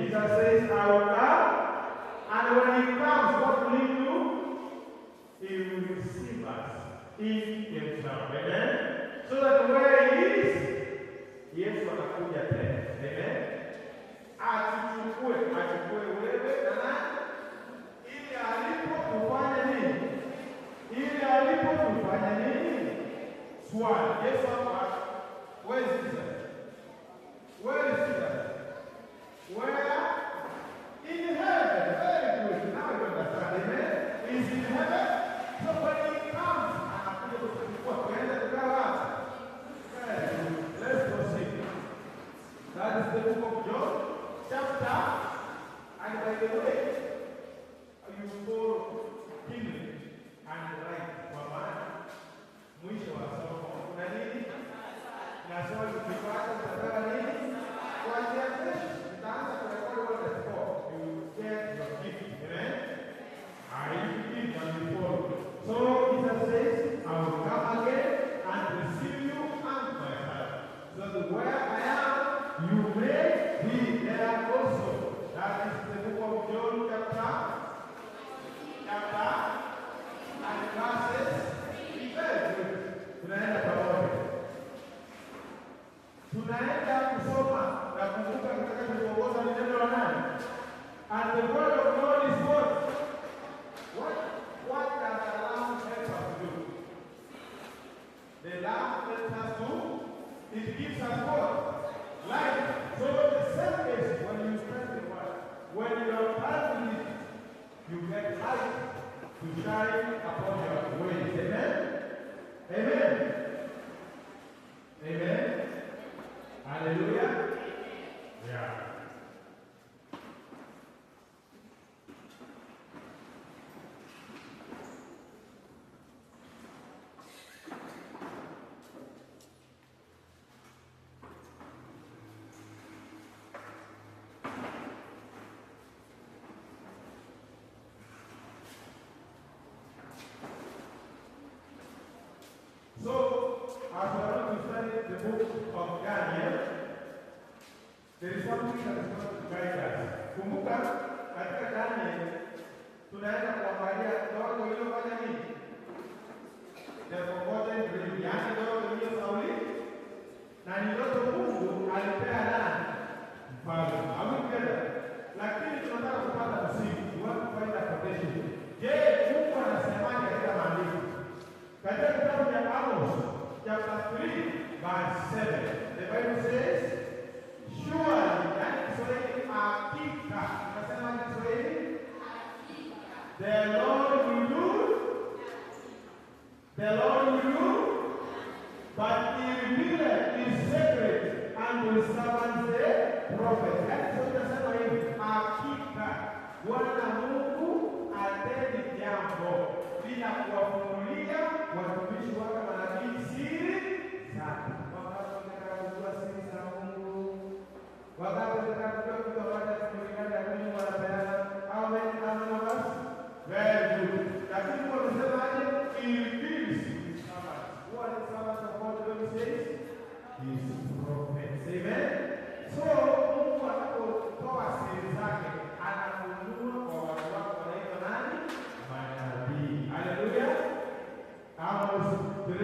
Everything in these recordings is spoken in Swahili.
Jesus says, I will come. And when he comes, what will he do? He will receive us in himself. Amen. So that where he is, Yesu anakuja tena. Amen. Atuchukue, achukue wewe na nani? Ili alipo tufanye nini? Ili alipo tufanye nini? Swali. Yesu hapa. Where is Jesus? Where is Jesus? Where? In heaven. Very good. Now you understand. Amen. He's in heaven. So when he comes, anakuja kutuchukua tuende tukae wapi? Very good. Let's proceed. That is the book of John, chapter. And by the way, you follow keenly and write kwa maana mwisho wa somo kuna nini? Na swali ukipata utataka nini? Kuanzia kesho tutaanza kurekodi what the score. You get your gift. Amen. I give and you follow. So Jesus says, I will come again and receive you unto myself, so that where I am, you may be there also. That is the book of John, chapter and verses. Very good. Tunaenda pamoja. Tunaenda kusoma na kumbuka kitakachotuongoza ni neno la nani? And the word of God is what? What does the lamb help us to do? The lamb helps us to, it gives us what? Light. So the same is when you study the word, when you are part of it, you get light to shine upon your ways. Amen? Amen. Amen. Hallelujah. Yeah. So, as we are going to study the book of Daniel, there is something that is going to guide us. Kumbuka, katika Daniel, tunaenda kuangalia ndoto iliyofanya nini? The forgotten dream, yaani ndoto iliyosahaulika. Na ni ndoto Mungu alipea nani? Mfalme. Are we together? Lakini tunataka kupata msingi. We want to find a foundation. Je, Mungu anasemaje katika maandiko? Katika kitabu cha Amos, chapter 3, verse 7, the Bible says, surely, yaani Kiswahili hakika. Unasema Kiswahili? The Lord will do. The Lord will do. But he revealed his secret unto his servants the prophets. Yaani Kiswahili nasema hivi, hakika Bwana Mungu atendi jambo bila kuwafunulia watumishi wake manabii siri zake. Wakati unataka kujua siri za Mungu, wakati unataka kujua kitu ambacho hakijulikani, lakini Mungu anapeana. How many of us? Very good. Lakini Mungu amesemaje? He reveals his servants. Who are the servants of God? The Bible says, his prophets. Amen. So Mungu anapotoa siri zake anafunua kwa watu wake wanaitwa nani? Manabii. Hallelujah. Amos 3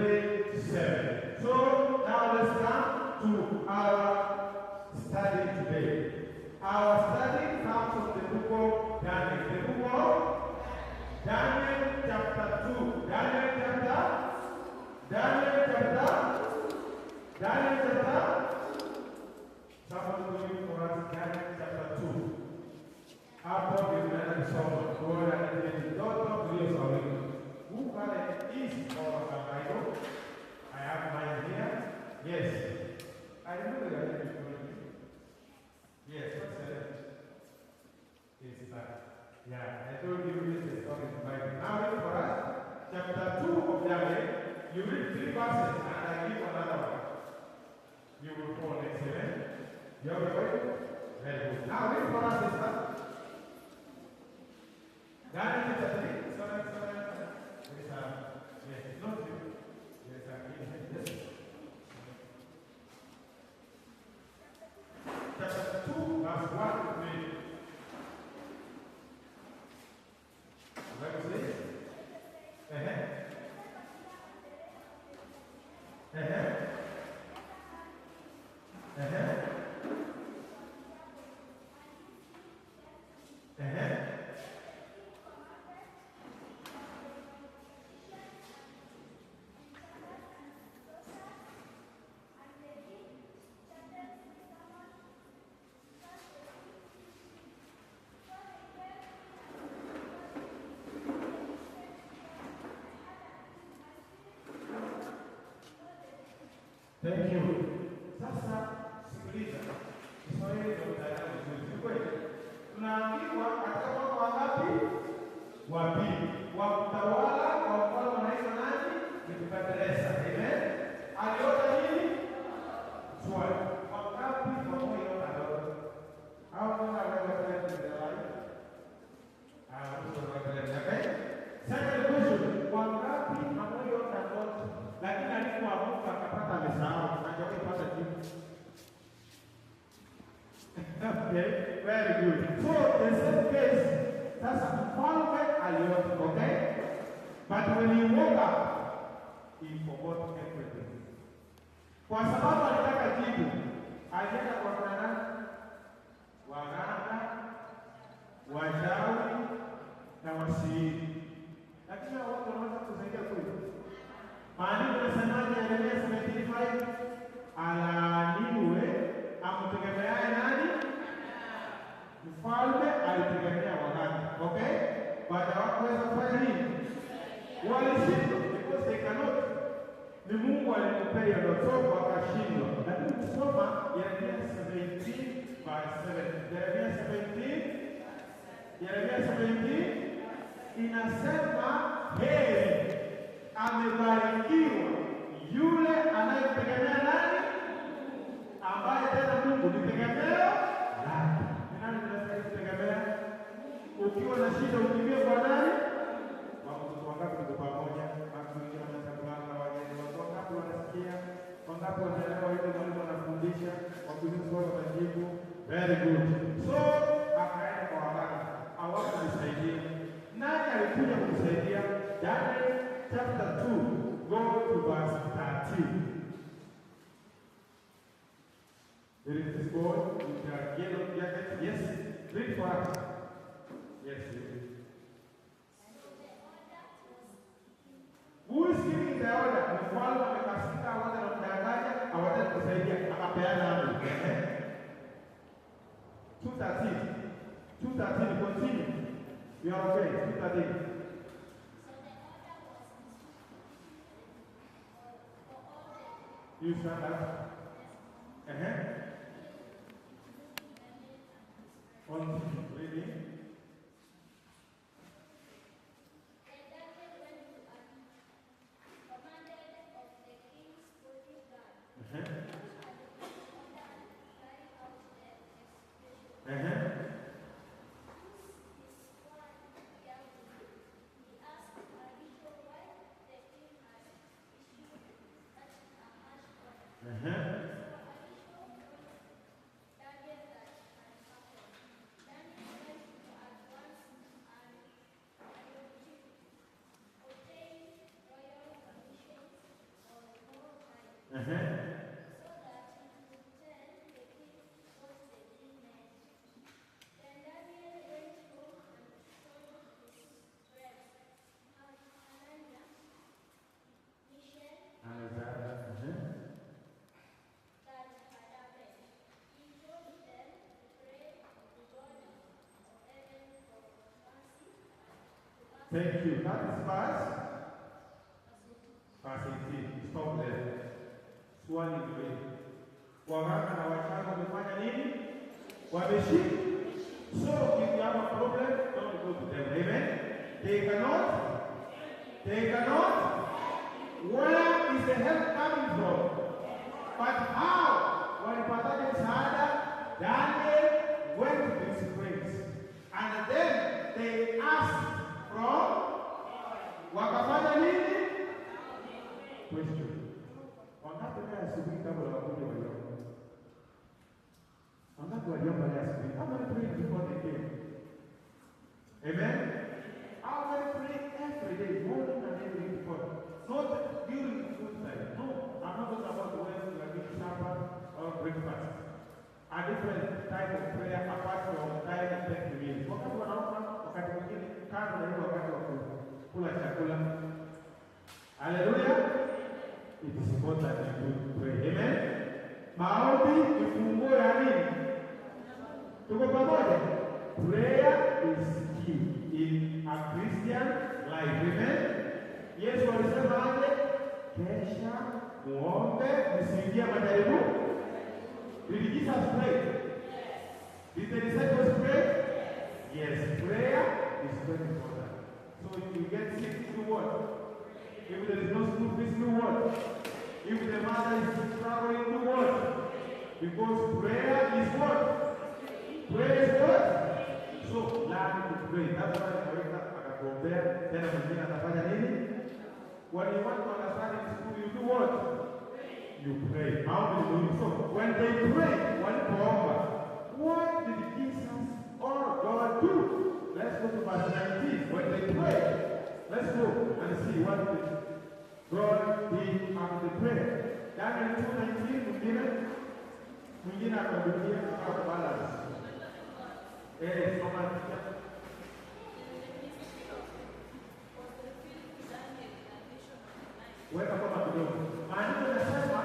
Thank you. Sasa sikiliza. Kiswahili ndio utaelewa vizuri. Si kweli? Tunaambiwa katika mwaka wa ngapi? Wa pili. Wa kutawala kwa mfalme anaitwa nani? Nebukadneza. Amen. Aliota nini? Swali. Wangapi wameota ndoto? Hao wana wewe in their life? Ah, okay. Second question, wangapi wameota ndoto lakini alipoamka akapata amesahau, hajawahi pata jibu? Okay, very good. So the same case, sasa mfalme aliota, okay? But when he woke up, he forgot everything. Kwa sababu alitaka jibu, alienda kwa nani? Waganga, wachawi na wasihiri. Lakini hao watu wanaweza kusaidia kweli? Maandiko yanasemaje? Yeremia 17:5, alaaniwe amtegemeaye nani? Mfalme alitegemea waganga. Okay? Baada hawakuweza kufanya nini? Walishindwa because they cannot. Ni Mungu alimpea hiyo ndoto wakashindwa. Lakini ukisoma Yeremia 17:7, Yeremia 17, Yeremia 17 inasema heri, amebarikiwa yule anayemtegemea nani? Ambaye tena Mungu ni tegemeo lake. Ni nani tunastahili kutegemea? Ukiwa na shida ukimbie kwa nani? Watoto wangapi tuko pamoja? Wengine wanachakulanga wageni. Watu wangapi wanasikia? Wangapi wanaelewa ile mwalimu anafundisha? Wakiuliza swali watajibu. Very good. So akaenda kwa waganga, hawakumsaidia. Nani alikuja kumsaidia? Daniel chapter 2, go to verse 13. There is this boy with the yellow jacket. Yes, read for us. Yes, read. Who is giving the order? Mfalme amekasirika, wote wanamdanganya, hawataki kusaidia, akapeana amri. 2:13. 2:13, continue. You are okay. 2:13. You stand up. Continue reading. So that he could tell the king what the dream meant. Then Daniel went home and told his friends, Hananiah, Mishael, that had happened. He told them to pray to God of heaven for mercy and to ask. Thank you. That is verse 18. Stop there. Swali ni wewe. Waganga na wachawi wamefanya nini? Wameshindwa. So if you have a problem, don't go to them. Amen. They cannot. They cannot. Where is the help coming from? But how? Walipataje msaada? Daniel went to his friends. And then they asked from, wakafanya nini? Question. Wangapi leo asubuhi kabla wakuja waliomba? Wangapi waliomba leo asubuhi? How many prayed before they came? Amen? How many pray every day, morning and evening before? Not during food time. No, I'm not talking about when you are doing supper or breakfast. A different type of prayer apart from time of taking meals. Wakati wanaomba, wakati mwingine kando na hiyo wakati wa kula chakula. Hallelujah. It is important to pray. Amen. Maombi ni funguo ya nini? Tuko pamoja? Prayer is key in a Christian life. Amen. Yesu alisema aje? Kesha Muombe msiingie majaribu. Did Jesus pray? Yes. Did the disciples pray? Yes. Yes. Prayer is very important. So if you get sick, do what? If there is no school fees, do what? If the mother is struggling, do what? Because prayer is what? Prayer is what? So learn to pray. That's why naweka akakuombea tena mwingine atafanya nini? When you want to understand in school, you do what? You pray. Maombi ni muhimu. So when they pray, walipoomba, what did Jesus or God do? Let's go to verse 19. When they pray, let's go and see what did God did after the prayer. Daniel 2:19, mwingine akarudia kwa balance. Eh, soma teacher. Weka kama kidogo. Maandiko yanasema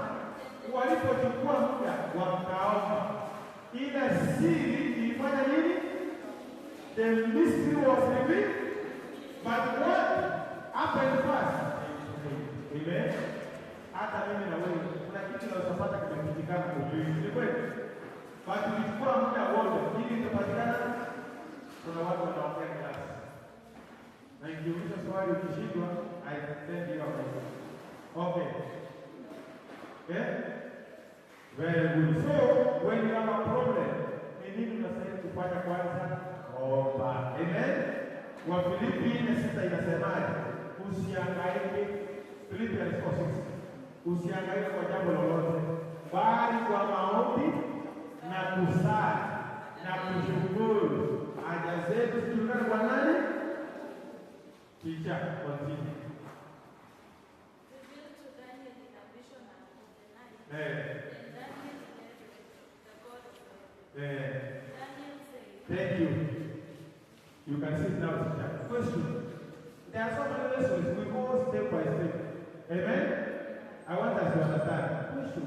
walipochukua muda wakaomba, ile siri ilifanya nini? The mystery was revealed, but what happened first? Amen. Hata mimi na wewe kuna kitu tunachopata kimefichikana kujui, ni kweli? But ulichukua muda wote ili itapatikana. Kuna watu wanaongea class, na ikiuliza swali ukishindwa, I send you a message. Okay. Yeah? Very good. So, when you have a problem, ni nini unastahili kufanya kwanza? Omba. Amen? Wafilipi 4:6 inasemaje? Usihangaike. Philippians 4:6. Usihangaike kwa jambo lolote, bali kwa maombi na kusali na kushukuru haja zetu zijulikane kwa nani? Teacher, continue. Revealed to Daniel in a vision of the night. Eh, Then Daniel declared the God of heaven. eh. Daniel said, Thank you. You can see it now, teacher. Question. There are so many lessons. We go step by step. Amen? I want us to understand. Question.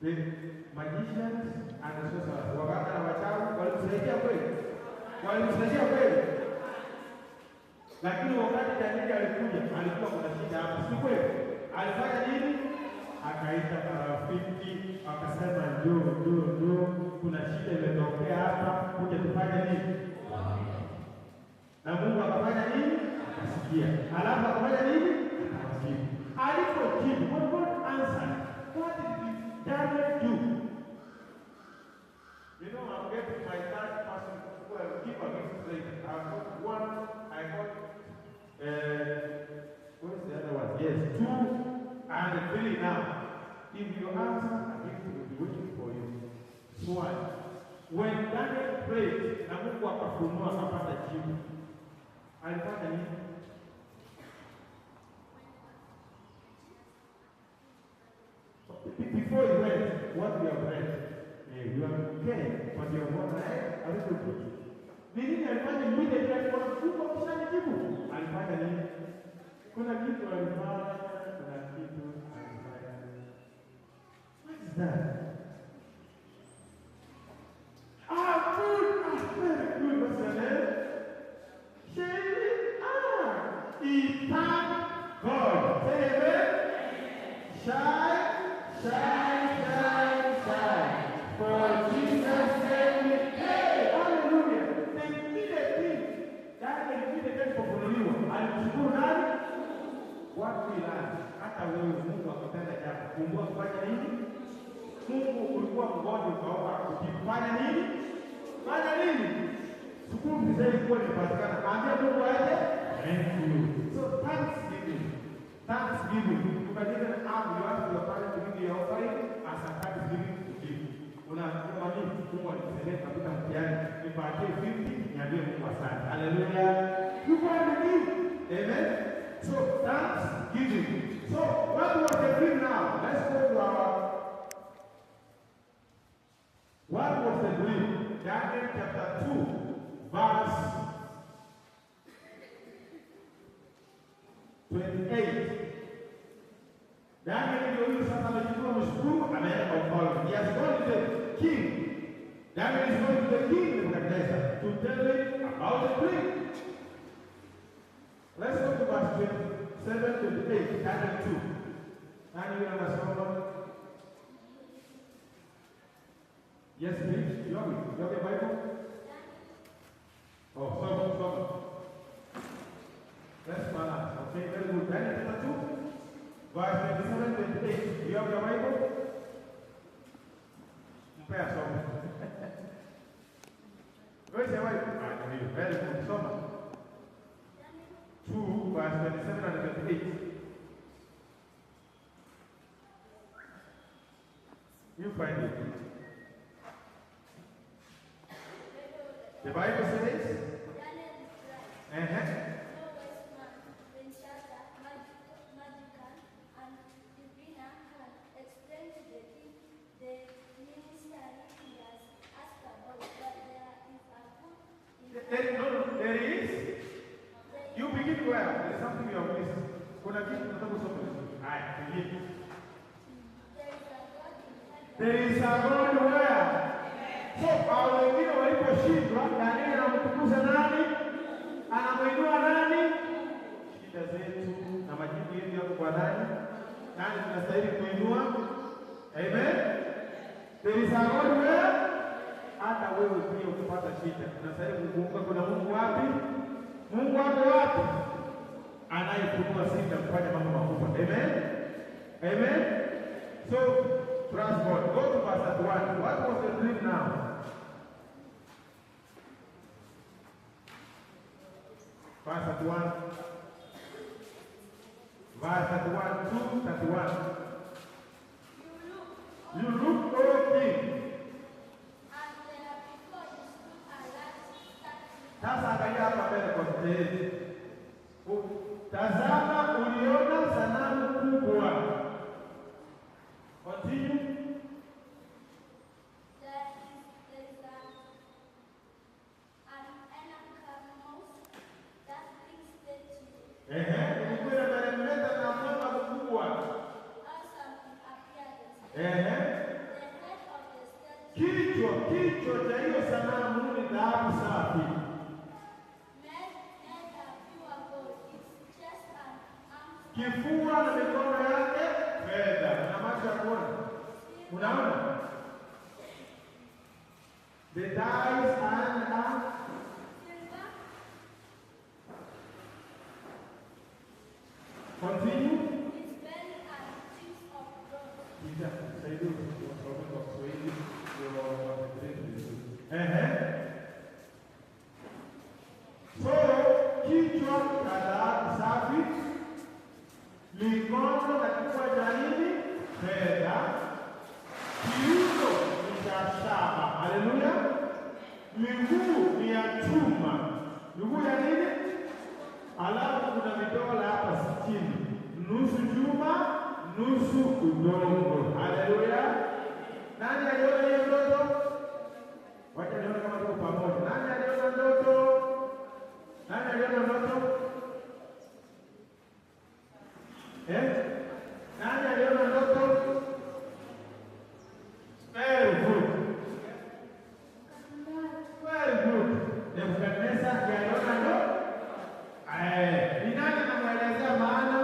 The magicians and the sorcerers, waganga na wachawi walimsaidia kweli? Walimsaidia kweli? Lakini wakati Danieli alikuja, alikuwa kuna shida hapo, si kweli? Alifanya nini? Akaita marafiki, akasema njoo, njoo, njoo, kuna shida imetokea hapa, kuja tufanye nini? Na Mungu akafanya nini? Akasikia. Alafu akafanya nini? Akajibu. Alipojibu, when God answered, what did Daniel do? You know, I'm getting my third person who I will give a gift later. I've got one, I got, where's the other one? Yes, two and three now. If you answer, a gift will be waiting for you. Swali. When Daniel prayed, na Mungu akafunua akapata jibu. Alifanya nini? Before he went, what we have read, you are okay, but you have not read a little bit. Ni nini alifanya immediately alipoona Mungu akishanijibu? Alifanya nini? Kuna kitu alifanya, kuna kitu alifanya. What is that? Ah, good. Ah, very good. What's your name? Shelly. Ah, he thanked God. Say amen. Shine, shine, shine, shine. For Jesus sake. Hey, hallelujah. The immediate thing. Daniel immediately alipofunuliwa, alimshukuru nani? What we learn. Hata wewe Mungu akitenda jambo, kumbuka kufanya nini? Mungu ulikuwa mgonjwa ukaomba akutibu. Fanya nini? Fanya nini? Shukuru fees ilikuwa imepatikana. Ambia Mungu aje. Thank you. So thanksgiving. Thanksgiving. You can even have you ask your parents to give you your offering as a thanksgiving to give. Unasema nini? Mungu alinisaidia kapita mtihani. Nipatie 50, niambie Mungu asante. Hallelujah. You go and give. Amen. So thanksgiving. So what was the dream now? Let's go to our What was the dream? Daniel chapter 2, verse 28. Daniel ndio huyu sasa amechukua mshukuru ameenda kwa mfalme. He has gone to the king. Daniel is going to the king Nebuchadnezzar to tell him about the dream. Let's go to verse 27 to 28, Daniel 2. Nani yule anasoma? Yes, please. You have it. You have a Bible? Oh, soma, soma. Let's balance. Okay, very good. Daniel chapter 2, verse 27, 28. You have your Bible? Mpe asome. Where's your Bible? Ah, ndio. Very good. Soma. 2, verse 27 and 28. You find it. The Bible says, Daniel replied, "No wise man, Belshazzar, magician, and diviner can explain to the king the mystery he has asked about, but there is a good in There, no, no, there is. You begin well. There is something you have missed. Kuna kitu tunataka usome vizuri. Haya, begin. There is a God in heaven There is a God where? So, hao wengine waliposhindwa, Daniel anamtukuza nani? Anamuinua nani? Shida zetu na majibu yetu yako kwa nani? Nani tunastahili kuinua? Amen. There is a God where? Hata wewe pia ukipata shida, unastahili kukumbuka kuna Mungu wapi? Mungu wako wapi? Anayefunua siri na kufanya mambo makubwa. Amen. Amen. So, trust God. Go to verse 31. What was the dream now? Verse 31. Verse 31, 2, 31. You look, You look, O king. and there before you stood a large statue. Sasa angalia hapa mbele kwa mteezi. Tazama uliona sanamu kubwa. Continue. There is an enormous dazzling statue, Ehe, ilikuwa inameremeta na mwanga mkubwa. Awesome in appearance. Ehe. The head of the statue Kichwa cha hiyo sanamu ni dhahabu safi. made of pure gold, its chest and arms Kifua na mikono yake fedha. Na macho ya kuona. silver, Unaona? The thighs and arms silver, continue. Its belly and cheeks of bronze. Kita saidie wasome kwa Kiswahili ndio wafikirie vizuri. Ehe. So kichwa cha dhahabu safi, mikono na kifua cha nini? Fedha. Kiuno ni cha shaba. Haleluya. Miguu ni ya chuma. Miguu ya nini? Alafu kuna vidola hapa 60, nusu chuma, nusu udongo. Haleluya. Nani aliona hiyo ndoto? Wacha nione kama tuko pamoja. Nani aliona ndoto? Nani aliona ndoto? Eh? Nani aliona ndoto? Very good. Very good. Nebukadnezar ndiye aliona ndoto. Eh, ni nani anamwelezea maana?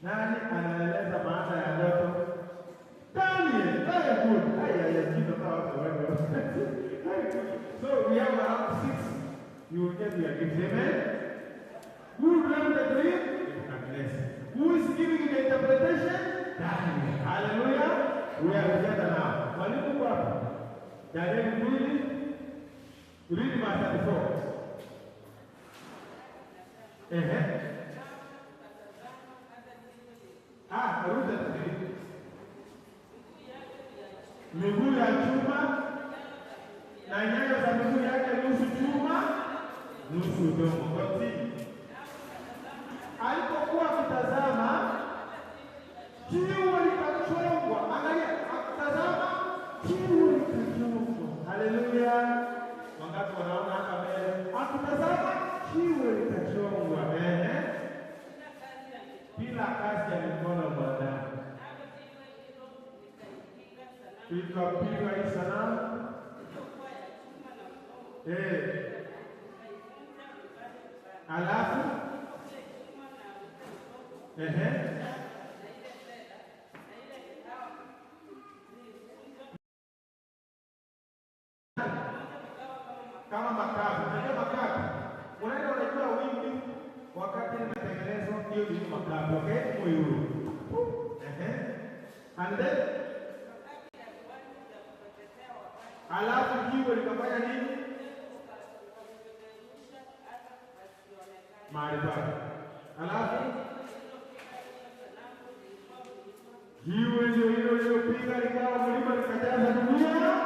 Nani anaeleza maana ya ndoto? Daniel, very good. Haya, ya jina sawa watu wewe. Very good. So we have around six. You will get your gifts. Amen. Who dreamt the dream? Nebuchadnezzar. Who is giving the interpretation? Daniel. Hallelujah. We are together now. Mwalimu uko hapa. Daniel 2. Read verse 34. Ehe. Ah, rudi 33. Miguu ya chuma na nyayo za miguu yake nusu chuma, nusu udongo. Continue. Alipokuwa akitazama, jiwe likachongwa. Angalia, akitazama, jiwe likachongwa. Haleluya! Wangapi wanaona hapa mbele? Akitazama, jiwe likachongwa. Ehe, bila kazi ya mikono ya mwanadamu. Ikapigwa hii sanamu alafu Ehe. Kama makapi. Unajua makapi? Unaenda unajua wingi wakati inatengenezwa, hiyo ndio makapi, okay? Huyu. Ehe. And then alafu jiwe likafanya nini? Mahali pake. Alafu jiwe ndio hilo lililopiga likawa mlima likajaza dunia,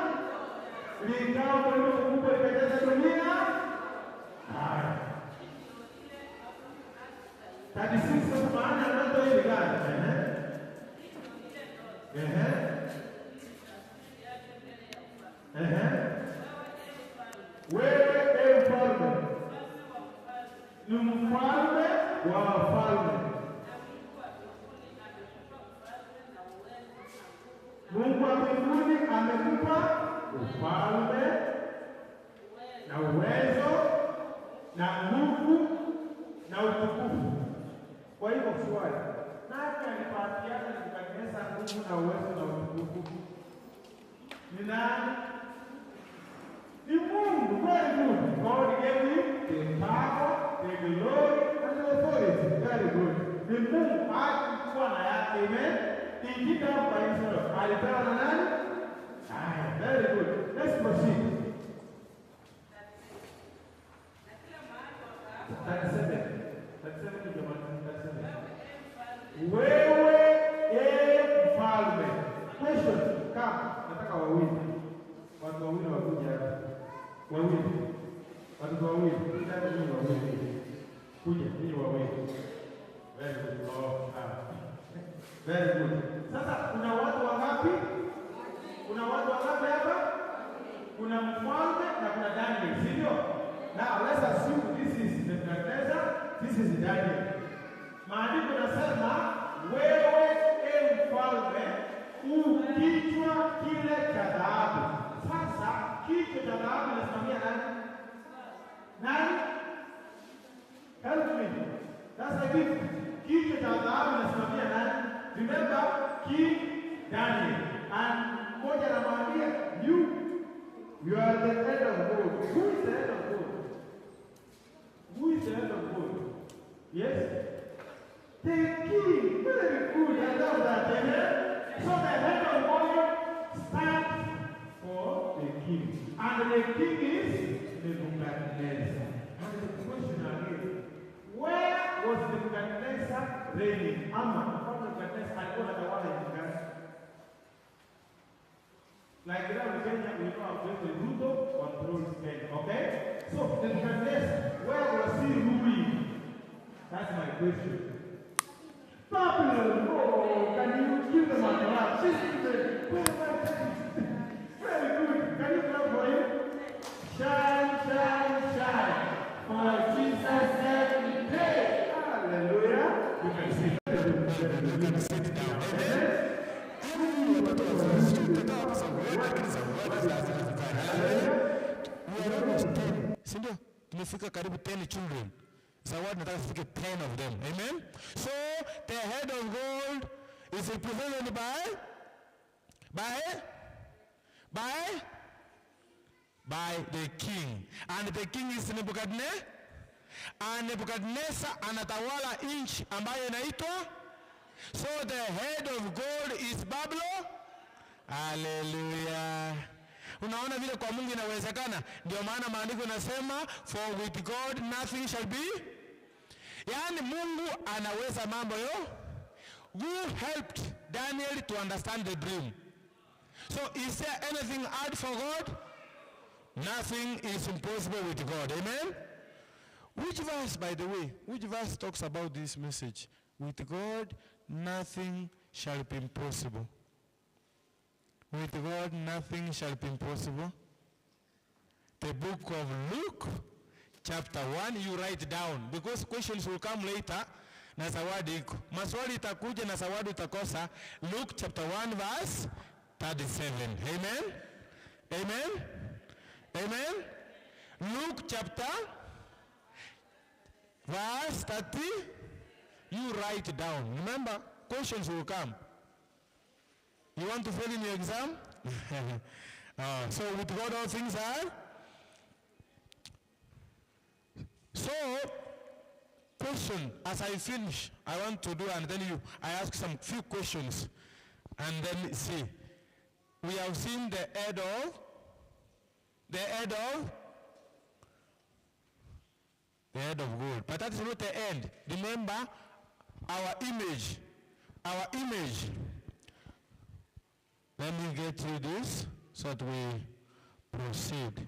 likawa mlima mkubwa likajaza dunia. Haya. 36 sasa, maana ya ndoto hii ni gani? Ehe. Ehe. Ehe. Wewe e mfalme ni mfalme wa wafalme. Mungu wa mbinguni amekupa ufalme na uwezo na nguvu na utukufu. Kwa hivyo swali, nani alipatiana Nebukadneza nguvu na uwezo na utukufu? Ni nani? Ni Mungu. Very good. God gave him the power, the glory and the authority. Very good. Ni Mungu, hakuwa na yake. Amen. He did that by himself. Alipewa na nani? Haya, very good. Let's proceed. 37. 37 ni jamani, 37. Wewe e mfalme. Question, come. Nataka wawili. Watu wawili wakuja hapa. Wawili. Watoto wawili. Kuja nyinyi wawili. Kuja nyinyi wawili. Very good. Oh, sawa. Very good. Sasa kuna watu wangapi? Kuna watu wangapi hapa? Kuna mfalme na kuna Daniel, si ndio? Now let's assume this is Nebuchadnezzar, this is Daniel. Maandiko nasema wewe e mfalme u kichwa kile cha dhahabu. Sasa kichwa cha dhahabu inasimamia nani? Nani? Help me. That's a gift. Kichwa cha dhahabu inasimamia nani? Remember King Daniel. And mmoja anamwambia you are the head of gold. Who is the head of gold? Who is the head of gold? Yes? The king. Very good. I love that. Amen. So the head of gold stands for the king. And the king is Nebuchadnezzar. And the question again, where was Nebuchadnezzar reigning? Ama, mfalme Nebuchadnezzar alikuwa anatawala nchi gani? Like now in Kenya, we know our President Ruto controls Kenya, okay? So Nebuchadnezzar, where was he ruling? That's my question. Babylon, oh, can you give them a clap? This is the very good. Can you clap for him? Shine, shine, shine. For Jesus every day. Hallelujah. You can see. You can sit down. Amen. Watoto wazuri, sijui mtatoa wapi zawadi, lakini zawadi lazima zikae. Hallelujah. We are almost 10. Si ndio? Tumefika karibu 10 children. Zawadi nataka tufike 10 of them. Amen. So the head of gold is represented by the king. And the king is Nebuchadnezzar. And Nebuchadnezzar anatawala nchi ambayo inaitwa. So the head of gold is Babylon. Hallelujah. Unaona vile kwa Mungu inawezekana. Ndio maana maandiko inasema for with God nothing shall be. Yaani Mungu anaweza mambo yo. Who helped Daniel to understand the dream? So is there anything hard for God? Nothing is impossible with God. Amen. Which verse, by the way, which verse talks about this message? With God, nothing shall be impossible. With God, nothing shall be impossible. The book of Luke, chapter 1, you write down because questions will come later na zawadi iko. Maswali itakuja na zawadi utakosa. Luke chapter 1 verse 37. Amen. Amen. Amen. Luke chapter verse 30. You write down. Remember, questions will come. You want to fail in your exam? So with God all things are. So, question, as I finish, I want to do, and then I ask some few questions, and then see. We have seen the head of, the head of, the head of gold. But that is not the end. Remember, our image, our image. Let me get through this so that we proceed.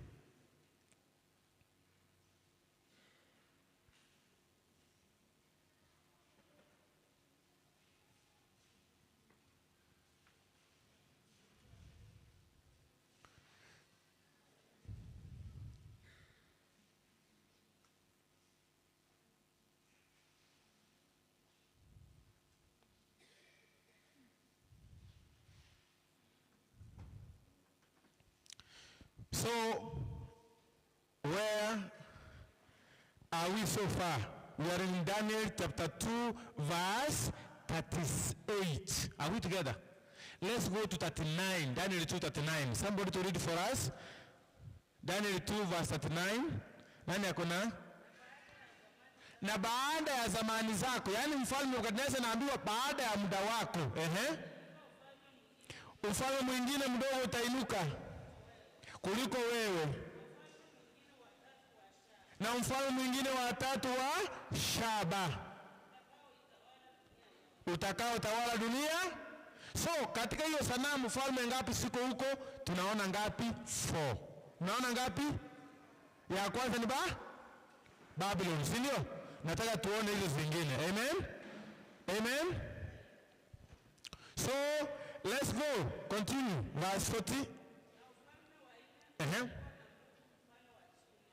So, where are we so far? We are in Daniel chapter 2, verse 38. Are we together? Let's go to 39. Daniel 2:39. Somebody to read for us. Daniel 2 verse 39. Nani akona? Na baada ya zamani zako, yaani mfalme Nebukadneza anaambiwa baada ya muda wako, ehe, ufalme mwingine mdogo utainuka kuliko wewe, na mfalme mwingine wa tatu wa shaba utakao tawala dunia. So katika hiyo sanamu falme ngapi siko huko? Tunaona ngapi? 4. Unaona ngapi? Ya kwanza ni Babylon, si ndio? Nataka tuone hizo zingine. Amen? Amen? So let's go. Continue. Verse 40.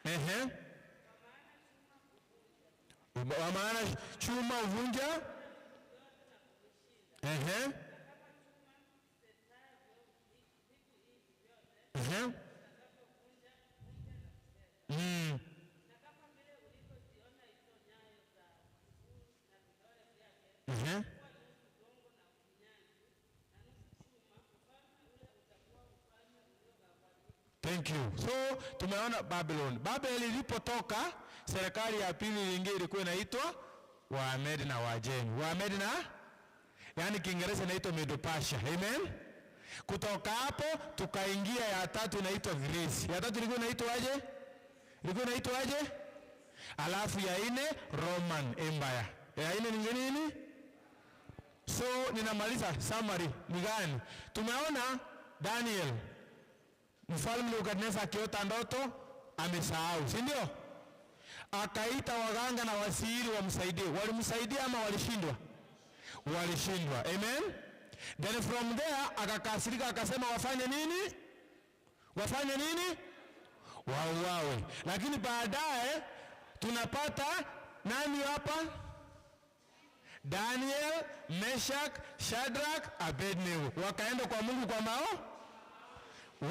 Ehe. Kwa maana chuma huvunja. Ehe. Ehe. Mm. Ehe. Thank you. So tumeona Babylon. Babel ilipotoka, serikali ya pili iliingia, ilikuwa inaitwa Waamedi na Waajemi. Waamedi na, yaani Kiingereza inaitwa Medo-Persia. Amen. Kutoka hapo tukaingia ya tatu inaitwa Greece. Ya tatu ilikuwa inaitwa aje? Ilikuwa inaitwa aje? Alafu ya nne Roman Empire. Ya nne ni nini? So ninamaliza summary ni gani? Tumeona Daniel, mfalme Nebukadneza akiota ndoto amesahau, si ndio? Akaita waganga na wasihiri wamsaidie. Walimsaidia ama walishindwa? Walishindwa. Amen. Then from there akakasirika, akasema wafanye nini? Wafanye nini? Wauawe. Lakini baadaye tunapata nani hapa? Daniel, Meshach, Shadrach, Abednego. Wakaenda kwa Mungu kwa mao,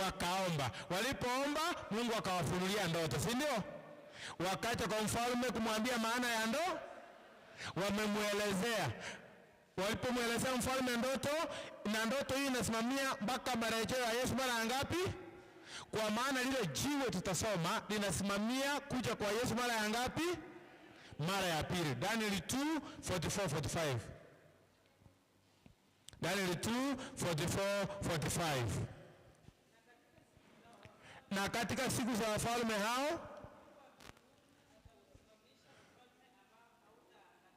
wakaomba. Walipoomba Mungu akawafunulia ndoto, si ndio? Wakaja kwa mfalme kumwambia maana ya ndoto, wamemuelezea. Walipomuelezea mfalme ndoto, na ndoto hii inasimamia mpaka marejeo ya Yesu mara ngapi? Kwa maana lile jiwe tutasoma linasimamia kuja kwa Yesu mara ya ngapi? Mara ya pili. Daniel 2:44-45. Daniel 2:44-45. Na katika siku za wafalme hao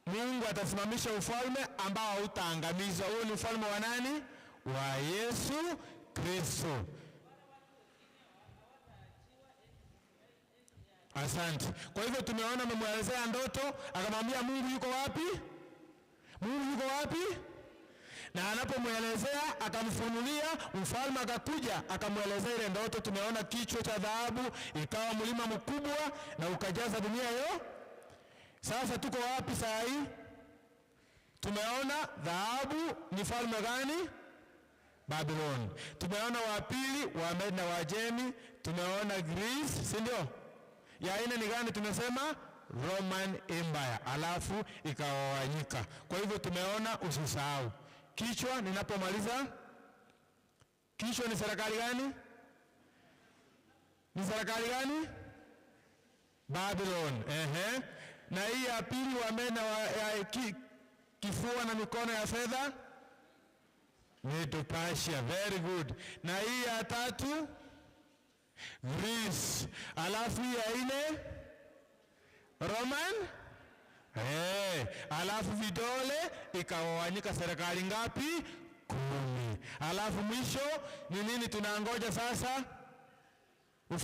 Mungu atasimamisha ufalme ambao hautaangamizwa. Huo ni ufalme wa nani? Wa Yesu Kristo. Asante. Kwa hivyo tumeona amemwelezea ndoto, akamwambia Mungu yuko wapi? Mungu yuko wapi? Na anapomwelezea akamfunulia, mfalme akakuja akamwelezea ile ndoto. Tumeona kichwa cha dhahabu ikawa mlima mkubwa na ukajaza dunia yo. Sasa tuko wapi saa hii? Tumeona dhahabu ni falme gani? Babylon. Tumeona wa pili Wamedi na Wajemi, tumeona Greece, si ndio? Ya nne ni gani tumesema? Roman Empire, alafu ikagawanyika. Kwa hivyo tumeona, usisahau kichwa. Ninapomaliza, kichwa ni serikali gani? Ni serikali gani? Babylon. Ehe. Na hii ya pili wamena wa, ya, kifua na mikono ya fedha ni Persia. Very good. Na hii ya tatu Greece. Alafu hii ya nne Roman. Alafu vidole ikagawanyika serikali ngapi? 10. Alafu mwisho ni nini tunangoja sasa? Ufalme